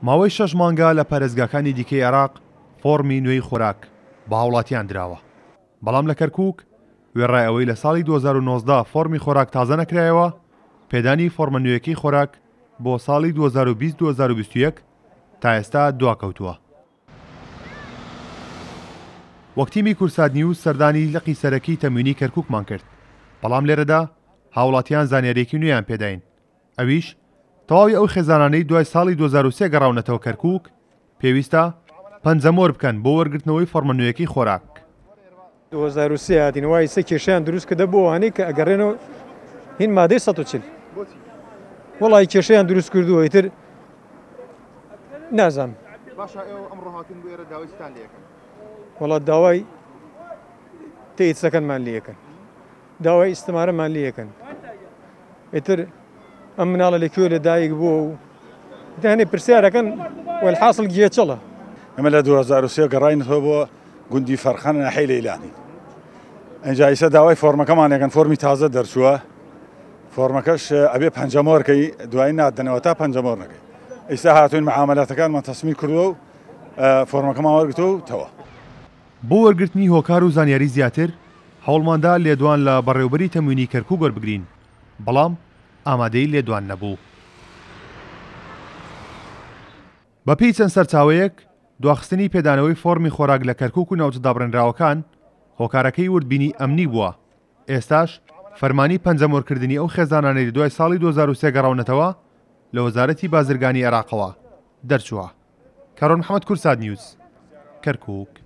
ماوەی شەش مانگە لە پارێزگاکانی دیکەی عێراق فۆڕمی نوێی خۆراک بە هاوڵاتیان دراوە، بەڵام لە کەرکووک وێڕای ئەوەی لە ساڵی 2019 فۆڕمی خۆراک تازە نەکرایەوە، پێدانی فۆڕمە نوێیەکەی خۆراک بۆ ساڵی 2020 2021 تا ئێستا دواکەوتووە. وەک تیمی کوردسات نیوز سەردانی لقی سەرەکی تەموینی کەرکوکمان کرد، بەڵام لێرەدا هاوڵاتیان زانیاریەکی نوێیان پێداین، ئەویش تەواوی ئەو خێزانانەی دوای ساڵی 2003 گەڕاونەتەوە کەرکوک پێویستە پەنجەمۆر بکەن بۆ وەرگرتنەوەی فۆڕمە نوێیەکەی خۆراک. 2003 هاتین وا ئیسە کێشەیان دروست کردە بۆ ئەوانەی کە ئەگەڕێنەوە هین مادەی 140 وەڵی کێشەیان دروست کردووە ئیتر نازانم. باشە ئێوە ئەمڕۆ هاتوون بۆ ئێرە داوای چیتان لێ ئەکەن؟ وەڵا داوای تەیتسەکەنمان لێ ئەکەن داوای ئیستمارەمان لێ ئەکەن ئیتر ئەم مناڵە لە کوێ لە دایک بووە و دانێ پرسیارەکەن وەلحاسڵ گێچەڵە. ئێمە لە 2003 گەڕاینەتەوە بۆ گوندی فەرخان ناحیەی لەیلانی ئینجا ئیسە داوای فۆرمەکەمان ئەکەن فۆرمی تازە دەرچووە فۆرمەکەش ئەبێ پەنجەمۆرکەی دوایی نادەنەوە تا پەنجەمۆر نەکەی ئیستا هاتوین معاملاتەکانمان تەسمیر کردووە و فۆرمەکەمان وەرگتووە و تەوا. بۆ وەرگرتنی هۆکار و زانیاری زیاتر هەوڵماندا لێدوان لە بەڕێوبەری تەموینی کەرکوک وەربگرین، بەڵام ئامادەی لێدوان نەبوو. بەپێی چەند سەرچاوەیەک، دواخستنی پێدانەوەی فۆڕمی خۆراک لە کەرکوک و ناوچە دابڕێنراوەکان هۆکارەکەی وردبینی ئەمنی بووە، ئێستاش فەرمانی پەنجەمۆرکردنی ئەو خێزانانەی لە دوای ساڵی 2003 گەڕاونەتەوە لە وەزارەتی بازرگانی عێراقەوە دەرچووە. کارۆن محەمەد کوردسات نیوز، کەرکوک.